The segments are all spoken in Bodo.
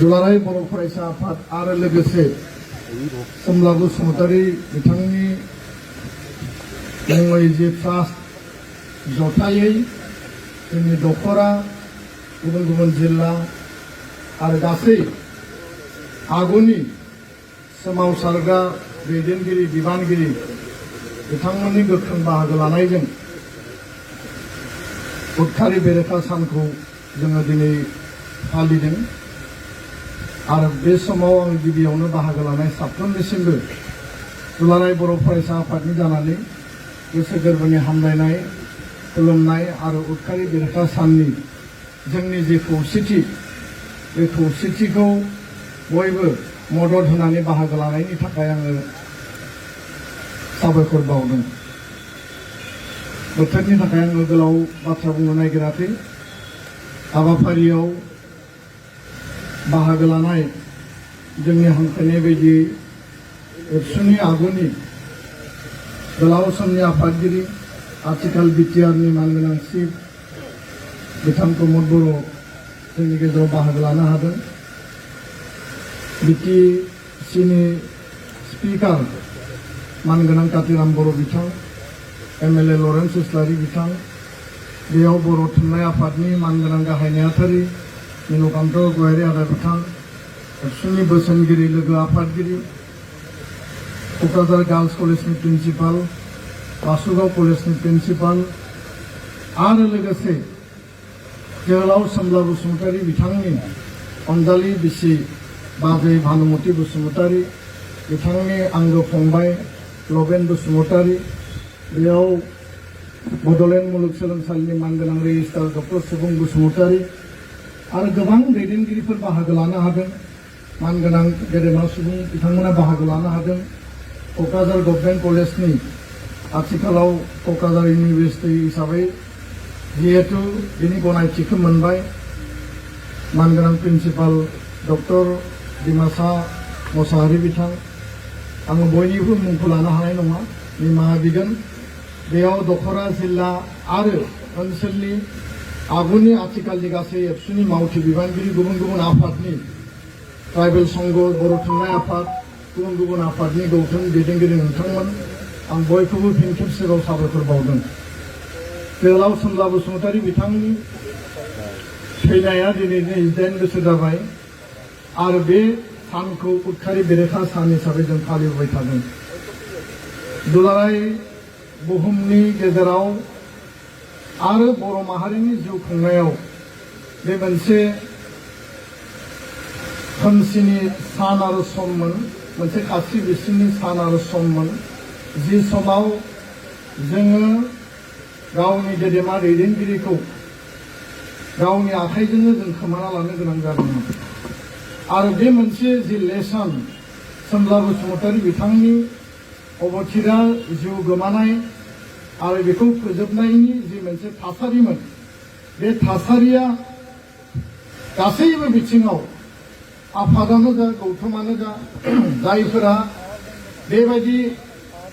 दुलाराय बर' फरायसा आफाद आरो लोगोसे सोमब्ला बसुमतारी बिथांनि मुङै जे ट्रास्ट जथायै जोंनि दखरा गुबुन गुबुन जिल्ला आरो गासै आगुनि सोमावसारग्रा दैदेनगिरि बिबानगिरि बिथांमोननि गोख्रों बाहागो लानायजों उदखारि बेरेखा सानखौ जोङो दिनै फालिदों आरो बे समाव आं गिबियावनो बाहागो लानाय साफ्रोमनिसिमबो दुलाराय बर' फरायसा आफादनि जानानै गोसो गोरबोनि हामलायनाय खुलुमनाय आरो उदखारि बेरेखा साननि जोंनि जे खौसेथि बे खौसेथिखौ बयबो मदद होनानै बाहागो लानायनि थाखाय आङो साबायखर बावदों। बोथोरनि थाखाय आङो गोलाव बाथ्रा बुंनो नागिराखै। हाबाफारियाव बाहागो लानाय जोंनि हांख्रायनाय बायदि एबसुनि आगुनि गोलाव समनि आफादगिरि आथिखाल बिटिआरनि मानगोनां चिफ बिथां प्रमद बर' जोंनि गेजेराव बाहागो लानो हादों। बिटिसिनि स्पिकार मानगोनां कातिराम बर' बिथां, एमएलए लरेन्स इस्लारि बिथां, बेयाव बर' थुनलाइ आफादनि मानगोनां गाहाय नेहाथारि नीलकान्त गयारी आदा बिथां, एबसुनि बोसोनगिरि लोगो आफादगिरि, क'क्राझार गार्लस कलेजनि प्रिन्सिपाल, बासुगाव कलेजनि प्रिन्सिपाल आरो लोगोसे जोहोलाव सोमब्ला बसुमतारी बिथांनि अनजालि बिसि बाजै भानुमति बसुमतारी, बिथांनि आंगो फंबाय लबेन बसुमतारी, बेयाव बड'लेण्ड मुलुगसोलोंसालिनि मानगोनां रेजिस्ट्रार डक्टर सुबुं बसुमतारी आरो गोबां दैदेनगिरिफोर बाहागो लानो हादों। मानगोनां गेदेमा सुबुं बिथांमोना बाहागो लानो हादों। क'क्राझार गभर्नमेन्ट कलेजनि आथिखालाव क'क्राझार इउनिभार्सिटि हिसाबै जिहेतु बिनि गनायथिखौ मोनबाय, मानगोनां प्रिन्सिपाल डक्टर डिमासा मोसाहारि बिथां, आङो बयनिबो मुंखौ लानो हानाय नङा, निमाहा बिगोन। बेयाव दखरा जिल्ला आरो ओनसोलनि आगुनि आथिखालनि गासै एबसुनि मावथि बिबानगिरि गुबुन गुबुन आफादनि ट्राइबेल संघ, बर' थुनलाइ आफाद, गुबुन गुबुन आफादनि गौथुम दैदेनगिरि नोंथांमोन, आं बयखौबो फिन खेबसेबाव साबायखर बावदों। जोहोलाव सोमब्ला बसुमतारी बिथांनि थैनाया दिनै 29 बोसोर जाबाय आरो बे सानखौ उदखारि बेरेखा सान हिसाबै जों फालिबोबाय थादों। दुलाराय बुहुमनि गेजेराव आरो बर' माहारिनि जिउ खुंनायाव बे मोनसे खोमसिनि सान आरो सममोन, मोनसे खाथि बिसिनि सान आरो सममोन, जि समाव जोङो गावनि गेदेमा दैदेनगिरिखौ गावनि आखाइजोंनो जों खोमाना लानो गोनां जादोंमोन आरो बे मोनसे जि लेसन सोमब्ला बसुमतारी बिथांनि अबथिरा जिउ गोमानाय आरो बेखौ फोजोबनायनि जि मोनसे थासारिमोन, बे थासारिया गासैबो बिथिङाव आफादानो जा गौथुमानो जा जायफोरा बेबायदि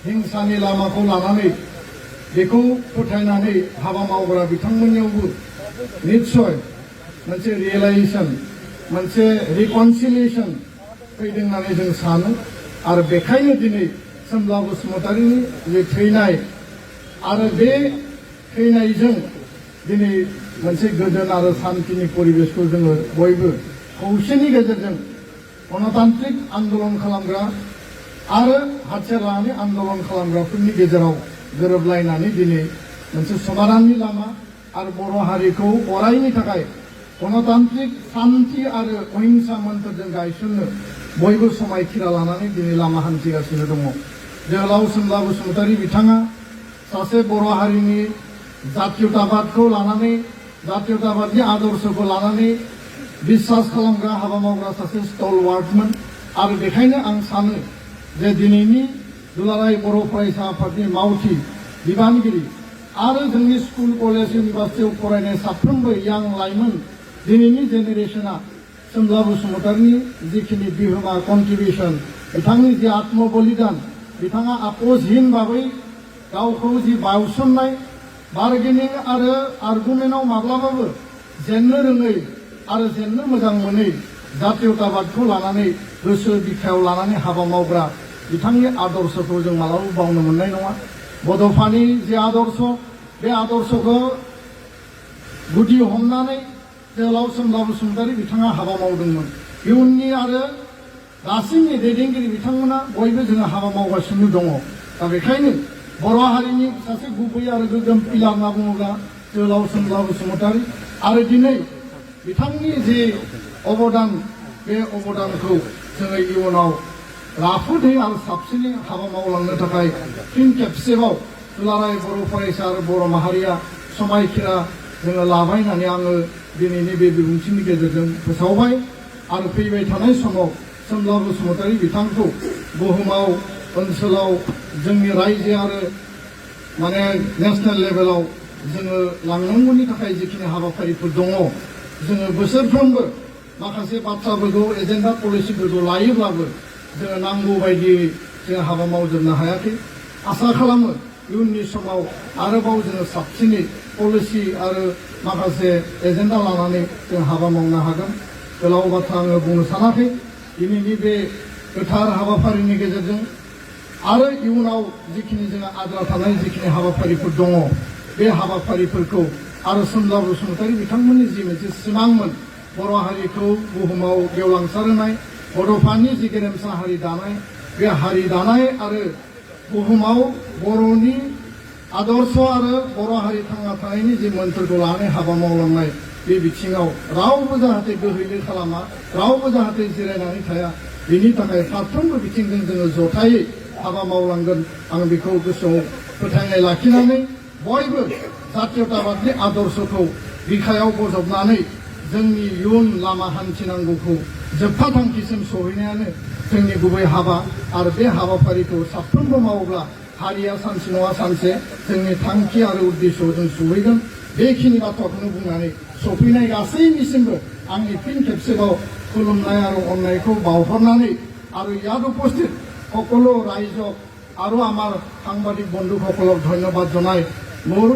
हिंसानि लामाखौ लानानै बेखौ फोथायनानै हाबा मावग्रा बिथांमोननियावबो निस्सय मोनसे रियेलाइजेसन, मोनसे रिकनसिलिएसन फैदों होननानै जों सानो आरो बेखायनो दिनै सोमब्ला बसुमतारीनि जे थैनाय आरो बे थैनायजों दिनै मोनसे गोजोन आरो शान्तिनि परिबेसखौ जोङो बयबो खौसेनि गेजेरजों गणतान्त्रिक आन्दलन खालामग्रा आरो हाथियार लानानै आन्दलन खालामग्राफोरनि गेजेराव गोरोबलायनानै दिनै मोनसे समाधाननि लामा आरो बर' हारिखौ अरायनि थाखाय गणतान्त्रिक शान्ति आरो अहिंसा मोन्थोरजों गायसननो बयबो समायखिरा लानानै दिनै लामा हान्थिगासिनो दङ। जोहोलाव सोमब्ला बसुमतारी बिथाङा सासे बर' हारिनि जातीयताबादखौ लानानै, जातीयताबादनि आदर्शखौ लानानै बिश्वास खालामग्रा हाबा मावग्रा सासे स्टलवार्टमोन आरो बेखायनो आं सानो जे दिनैनि दुलाराय बर' फरायसा आफादनि मावथि बिबानगिरि आरो जोंनि स्कुल कलेज इउनिभार्सिटियाव फरायनाय साफ्रोमबो यां लाइमोन दिनैनि जेनेरेशना सोमब्ला बसुमतारीनि जिखिनि बिहोमा कन्ट्रिबिउसन, बिथांनि जि आत्म बलिदान, बिथाङा आपोसहीन भाबै गावखौ जि बावसोमनाय, बार्गेनिं आरो आर्गुमेन्टआव माब्लाबाबो जेननो रोङै आरो जेननो मोजां मोनै जातीयताबादखौ लानानै गोसो बिखायाव लानानै हाबा मावग्रा बिथांनि आदर्शखौ जों मालाबाबो बावनो मोननाय नङा। बड'फानि जे आदर्श बे आदर्शखौ गुदि हमनानै जोहोलाव सोमदोन बसुमतारी बिथाङा हाबा मावदोंमोन। इयुननि आरो दासिमनि दैदेनगिरि बिथांमोना बयबो जोङो हाबा मावगासिनो दङ। दा बेखायनो बर' हारिनि सासे गुबै आरो गोग्गोम पिलार होनना बुङोब्ला जोहोलाव सोमदोन बसुमतारी आरो दिनै बिथांनि जे अबदान बे अबदानखौ जोङो इयुनाव राफोदै आरो साबसिनै हाबा मावलांनो थाखाय फिन खेबसेबाव दुलाराय बर' फरायसा आरो बर' माहारिया समायखिरा जोङो लाबाय होननानै आङो दिनैनि बे बिबुंथिनि गेजेरजों फोसावबाय आरो फैबाय थानाय समाव सोमदोन बसुमतारी बिथांखौ बुहुमाव ओनसोलाव जोंनि रायजो आरो माने नेशनेल लेभेलाव जोङो लांनांगौनि थाखाय जिखिनि हाबाफारिफोर दङ जोङो बोसोरफ्रोमबो माखासे बाथ्राफोरखौ एजेन्डा पलिसिफोरखौ लायोब्लाबो जोङो नांगौ बायदियै जों हाबा मावजोबनो हायाखै। आसा खालामो इयुननि समाव आरोबाव जोङो साबसिनै पलिसि आरो माखासे एजेन्डा लानानै जों हाबा मावनो हागोन। गोलाव बाथ्रा आङो बुंनो सानाखै। दिनैनि बे गोथार हाबाफारिनि गेजेरजों आरो इयुनाव जिखिनि जोङो आद्रा थानाय जिखिनि हाबाफारिफोर दङ बे हाबाफारिफोरखौ आरो सोमदोन बसुमतारी बिथांमोननि जि मोनसे सिमांमोन बर' हारिखौ बुहुमाव गेवलांसार होनाय, बड'फानि जि गेरेमसा हारि दानाय, बे हारि दानाय आरो बुहुमाव बर'नि आदर्श आरो बर' हारि थांना थानायनि जि मोन्थोरखौ लानानै हाबा मावलांनाय बे बिथिङाव रावबो जाहाथे गोहैलो खालामा, रावबो जाहाथे जिरायनानै थाया, बेनि थाखाय फारफ्रोमबो बिथिंजों जोङो जथायै हाबा मावलांगोन। आं बेखौ गोसोआव फोथायनाय लाखिनानै बयबो जातीयताबादनि आदर्शखौ बिखायाव बजबनानै जोंनि इयुन लामा हान्थिनांगौखौ जोबथा थांखिसिम सहैनायानो जोंनि गुबै हाबा आरो बे हाबाफारिखौ साफ्रोमबो मावोब्ला हारिया सानसे नङा सानसे जोंनि थांखि आरो उद्देश्यआव जों सहैगोन। बेखिनि बाथ्राखौनो बुंनानै सफैनाय गासैनिसिमबो आंनि फिन खेबसेबाव खुलुमनाय आरो अननायखौ बावहरनानै আৰু ইয়াত উপস্থিত সকলো ৰাইজক আৰু আমাৰ সাংবাদিক বন্ধুসকলক ধন্যবাদ জনাই মোৰ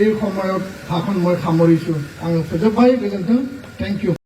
এই সময়ত ভাষণ মই সামৰিছোঁ। আং फोजोबबाय। गोजोन्थों। Thank you.